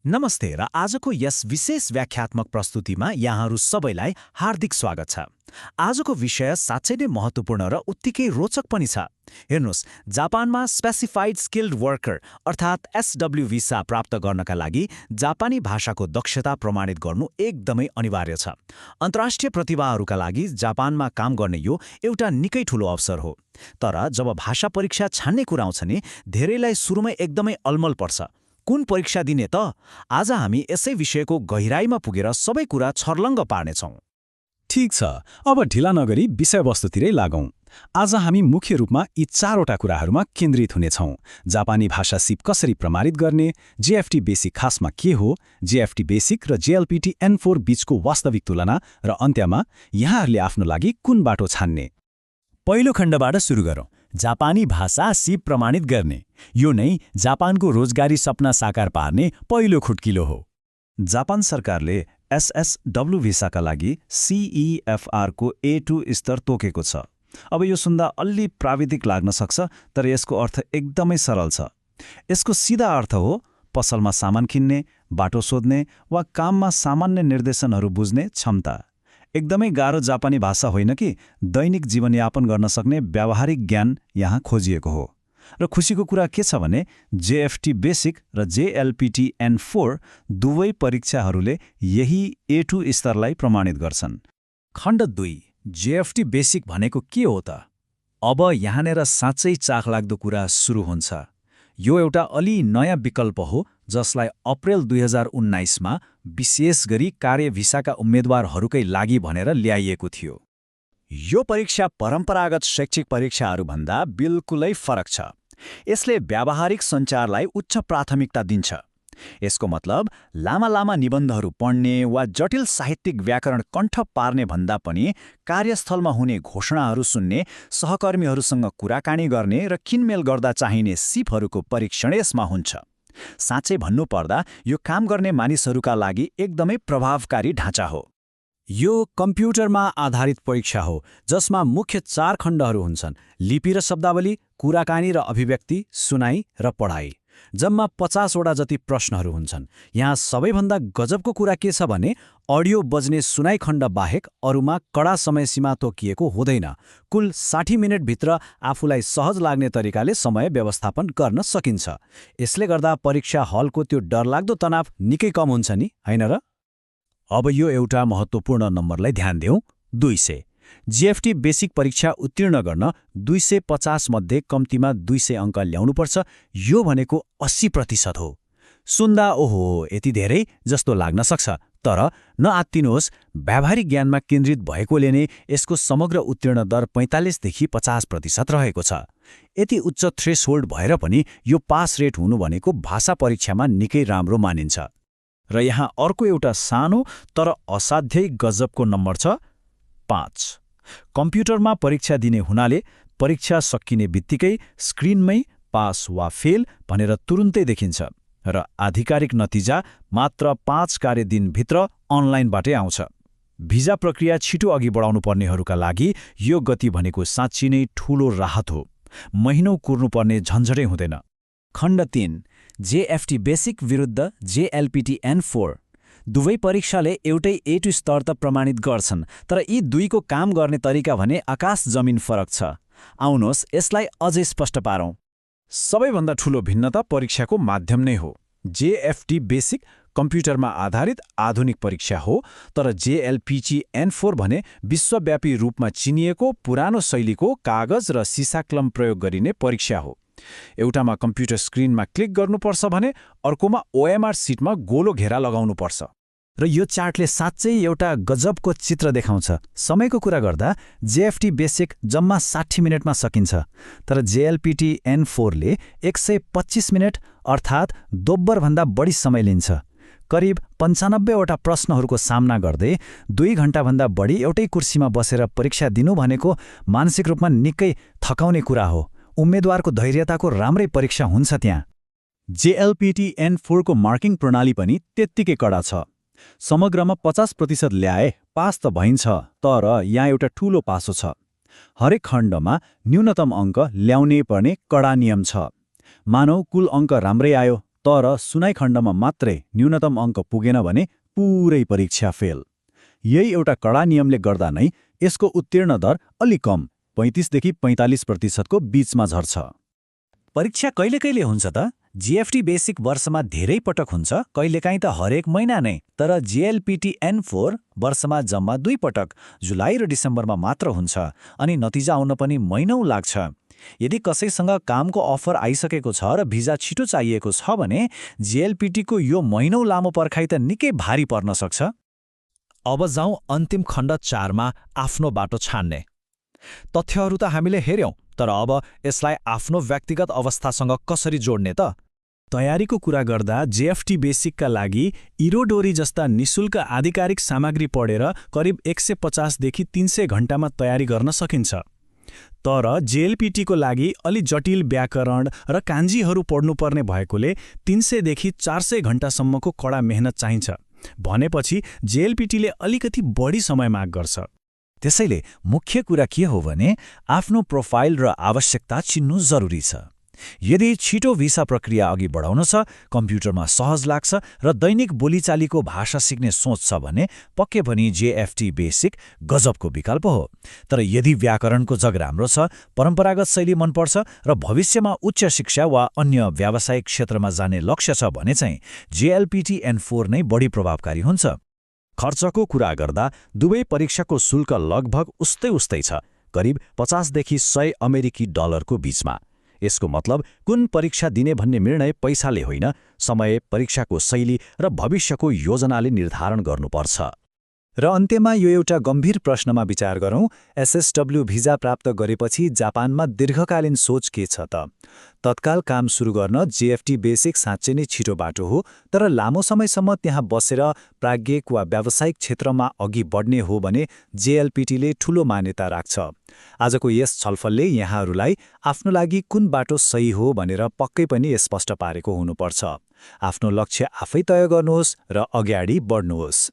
नमस्ते र आजको यस विशेष व्याख्यात्मक प्रस्तुतिमा यहाँहरू सबैलाई हार्दिक स्वागत छ। आजको विषय साँच्चै नै महत्त्वपूर्ण र उत्तिकै रोचक पनि छ। हेर्नुस्, जापानमा स्पेसिफाइड स्किल्ड वर्कर अर्थात् एसडब्ल्यू भिसा प्राप्त गर्नका लागि जापानी भाषाको दक्षता प्रमाणित गर्नु एकदमै अनिवार्य छ। अन्तर्राष्ट्रिय प्रतिभाहरूका लागि जापानमा काम गर्ने यो एउटा निकै ठूलो अवसर हो। तर जब भाषा परीक्षा छान्ने कुरा आउँछ नि, धेरैलाई सुरुमै एकदमै अलमल पर्छ। कुन परीक्षा दिने त? आज हामी यसै विषयको गहिराईमा पुगेर सबै कुरा छर्लङ्ग पार्नेछौँ। ठिक छ, अब ढिला नगरी विषयवस्तुतिरै लागौं। आज हामी मुख्य रूपमा यी चारवटा कुराहरूमा केन्द्रित हुनेछौँ। जापानी भाषा सिप कसरी प्रमाणित गर्ने, जेएफटी बेसिक खासमा के हो, जेएफटी बेसिक र जेएलपीटी N4 बीचको वास्तविक तुलना र अन्त्यमा यहाँहरूले आफ्नो लागि कुन बाटो छान्ने। पहिलो खण्डबाट सुरु गरौँ। जापानी भाषा सिप प्रमाणित गर्ने। यो नै जापानको रोजगारी सपना साकार पार्ने पहिलो खुट्किलो हो। जापान सरकारले एसएसडब्ल्यू भिसाका लागि CEFR को A2 स्तर तोकेको छ। अब यो सुन्दा अलि प्राविधिक लाग्न सक्छ, तर यसको अर्थ एकदमै सरल छ। यसको सिधा अर्थ हो पसलमा सामान किन्ने, बाटो सोध्ने वा काममा सामान्य निर्देशनहरू बुझ्ने क्षमता। एकदमै गाह्रो जापानी भाषा होइन कि दैनिक जीवनयापन गर्न सक्ने व्यावहारिक ज्ञान यहाँ खोजिएको हो। र खुसीको कुरा के छ भने जेएफटी बेसिक र जेएलपीटी N4 दुवै परीक्षाहरूले यही A2 स्तरलाई प्रमाणित गर्छन्। खण्ड 2 जेएफटी बेसिक भनेको के हो त? अब यहाँनिर साँच्चै चाखलाग्दो कुरा सुरु हुन्छ। यो एउटा अलि नयाँ विकल्प हो जसलाई अप्रिल 2019मा विशेष गरी कार्य भिसाका उम्मेद्वारहरूकै लागि भनेर ल्याइएको थियो। यो परीक्षा परम्परागत शैक्षिक परीक्षाहरूभन्दा बिल्कुलै फरक छ। यसले व्यावहारिक सञ्चारलाई उच्च प्राथमिकता दिन्छ। यसको मतलब लामा लामा निबन्धहरू पढ्ने वा जटिल साहित्यिक व्याकरण कण्ठ पार्ने भन्दा पनि कार्यस्थलमा हुने घोषणाहरू सुन्ने, सहकर्मीहरूसँग कुराकानी गर्ने र किनमेल गर्दा चाहिने सिपहरूको परीक्षण यसमा हुन्छ। साँच्चै भन्नुपर्दा यो काम गर्ने मानिसहरूका लागि एकदमै प्रभावकारी ढाँचा हो। यो कम्प्युटरमा आधारित परीक्षा हो जसमा मुख्य 4 खण्डहरू हुन्छन्: लिपि र शब्दावली, कुराकानी र अभिव्यक्ति, सुनाइ र पढाइ। जम्मा 50 वटा जति प्रश्नहरू हुन्छन्। यहाँ सबैभन्दा गजबको कुरा के छ भने अडियो बज्ने सुनाइ खण्ड बाहेक अरूमा कडा समय सीमा तोकिएको हुँदैन। कुल 60 मिनेटभित्र आफूलाई सहज लाग्ने तरिकाले समय व्यवस्थापन गर्न सकिन्छ। यसले गर्दा परीक्षा हलको त्यो डरलाग्दो तनाव निकै कम हुन्छ नि, हैन र? अब यो एउटा महत्त्वपूर्ण नम्बरलाई ध्यान देऊ, 200। जेएफटी बेसिक परीक्षा उत्तीर्ण गर्न 250 मध्ये कम्तीमा 200 अङ्क ल्याउनुपर्छ। यो भनेको 80% हो। सुन्दा ओहो यति धेरै जस्तो लाग्न सक्छ, तर नआत्तिनुहोस्। व्यावहारिक ज्ञानमा केन्द्रित भएकोले नै यसको समग्र उत्तीर्ण दर 45 देखि 50% रहेको छ। यति उच्च थ्रेसहोल्ड भएर पनि यो पास रेट हुनु भनेको भाषा परीक्षामा निकै राम्रो मानिन्छ। र यहाँ अर्को एउटा सानो तर असाध्यै गजबको नम्बर छ, 5। कम्प्युटरमा परीक्षा दिने हुनाले परीक्षा सकिने बित्तिकै स्क्रिनमै पास वा फेल भनेर तुरुन्तै देखिन्छ र आधिकारिक नतिजा मात्र 5 कार्यदिनभित्र अनलाइनबाटै आउँछ। भिजा प्रक्रिया छिटो अघि बढाउनु पर्नेहरूका लागि यो गति भनेको साँच्चै नै ठूलो राहत हो। महिनौं कुर्नुपर्ने झन्झटै हुँदैन। खण्ड 3 जेएफटी बेसिक विरुद्ध जेएलपीटी N4। दुवै परीक्षाले एउटै A2 स्तर त प्रमाणित गर्छन्, तर यी दुईको काम गर्ने तरिका भने आकाश जमिन फरक छ। आउनुहोस् यसलाई अझै स्पष्ट पारौँ। सबैभन्दा ठूलो भिन्नता परीक्षाको माध्यम नै हो। जेएफटी बेसिक कम्प्युटरमा आधारित आधुनिक परीक्षा हो, तर जेएलपीटी N4 भने विश्वव्यापी रूपमा चिनिएको पुरानो शैलीको कागज र सिसाकलम प्रयोग गरिने परीक्षा हो। एउटामा कम्प्युटर स्क्रिनमा क्लिक गर्नुपर्छ भने अर्कोमा OMR सिटमा गोलो घेरा लगाउनुपर्छ। र यो चार्टले साँच्चै एउटा गजबको चित्र देखाउँछ। समयको कुरा गर्दा जेएफटी बेसिक जम्मा 60 मिनेटमा सकिन्छ, तर जेएलपीटी N4 ले 125 मिनेट अर्थात् दोब्बरभन्दा बढी समय लिन्छ। करिब 95 वटा प्रश्नहरूको सामना गर्दै 2 घण्टाभन्दा बढी एउटै कुर्सीमा बसेर परीक्षा दिनु भनेको मानसिक रूपमा निकै थकाउने कुरा हो। उम्मेद्वारको धैर्यताको राम्रै परीक्षा हुन्छ त्यहाँ। जेएलपीटी N4 को मार्किङ प्रणाली पनि त्यत्तिकै कडा छ। समग्रमा 50% ल्याए पास त भइन्छ, तर यहाँ एउटा ठूलो पासो छ। हरेक खण्डमा न्यूनतम अङ्क ल्याउनै पर्ने कडा नियम छ। मानौ कुल अङ्क राम्रै आयो तर सुनाइ खण्डमा मात्रै न्यूनतम अङ्क पुगेन भने पुरै परीक्षा फेल। यही एउटा कडा नियमले गर्दा नै यसको उत्तीर्ण दर अलि कम 35देखि 45% बीचमा झर्छ। परीक्षा कहिले कहिले हुन्छ त? जीएफटी बेसिक वर्षमा धेरै पटक हुन्छ, कहिलेकाहीँ त हरेक महिना नै। तर जीएलपिटी N4 वर्षमा जम्मा 2 पटक, जुलाई र डिसेम्बरमा मात्र हुन्छ, अनि नतिजा आउन पनि महिनौं लाग्छ। यदि कसैसँग कामको अफर आइसकेको छ र भिजा छिटो चाहिएको छ भने जीएलपिटीको यो महिनौं लामो पर्खाइ त निकै भारी पर्न सक्छ। अब जाउँ अन्तिम खण्ड 4मा आफ्नो बाटो छान्ने। तथ्यहरू त हामीले हेर्यौं, तर अब यसलाई आफ्नो व्यक्तिगत अवस्थासँग कसरी जोड्ने त? तयारीको कुरा गर्दा जेएफटी बेसिकका लागि इरोडोरी जस्ता निशुल्क आधिकारिक सामग्री पढेर करिब 150 देखि 300 घण्टामा तयारी गर्न सकिन्छ। तर जेएलपिटीको लागि अलि जटिल व्याकरण र कान्जीहरू पढ्नुपर्ने भएकोले 300 देखि 400 घण्टासम्मको कडा मेहनत चाहिन्छ। भनेपछि जेएलपिटीले अलिकति बढी समय माग गर्छ। त्यसैले मुख्य कुरा के हो भने आफ्नो प्रोफाइल र आवश्यकता चिन्नु जरुरी छ। यदि छिटो भिसा प्रक्रिया अघि बढाउन छ, कम्प्युटरमा सहज लाग्छ र दैनिक बोलीचालीको भाषा सिक्ने सोच छ भने पक्कै पनि जेएफटी बेसिक गजबको विकल्प हो। तर यदि व्याकरणको जग राम्रो छ, परम्परागत शैली मनपर्छ र भविष्यमा उच्च शिक्षा वा अन्य व्यावसायिक क्षेत्रमा जाने लक्ष्य छ भने चाहिँ जेएलपिटी N4 नै बढी प्रभावकारी हुन्छ। खर्चको कुरा गर्दा दुवै परीक्षाको शुल्क लगभग उस्तै छ, करिब 50 देखि 100 अमेरिकी डलरको बीचमा। यसको मतलब कुन परीक्षा दिने भन्ने निर्णय पैसाले होइन, समय, परीक्षाको शैली र भविष्यको योजनाले निर्धारण गर्नुपर्छ। र अन्त्यमा यो एउटा गम्भीर प्रश्नमा विचार गरौँ, एसएसडब्ल्यू भिजा प्राप्त गरेपछि जापानमा दीर्घकालीन सोच के छ त? तत्काल काम सुरु गर्न जेएफटी बेसिक साँच्चै नै छिटो बाटो हो, तर लामो समयसम्म त्यहाँ बसेर प्राज्ञिक वा व्यावसायिक क्षेत्रमा अघि बढ्ने हो भने जेएलपिटीले ठूलो मान्यता राख्छ। आजको यस छलफलले यहाँहरूलाई आफ्नो लागि कुन बाटो सही हो भनेर पक्कै पनि स्पष्ट पारेको हुनुपर्छ। आफ्नो लक्ष्य आफै तय गर्नुहोस् र अगाडि बढ्नुहोस्।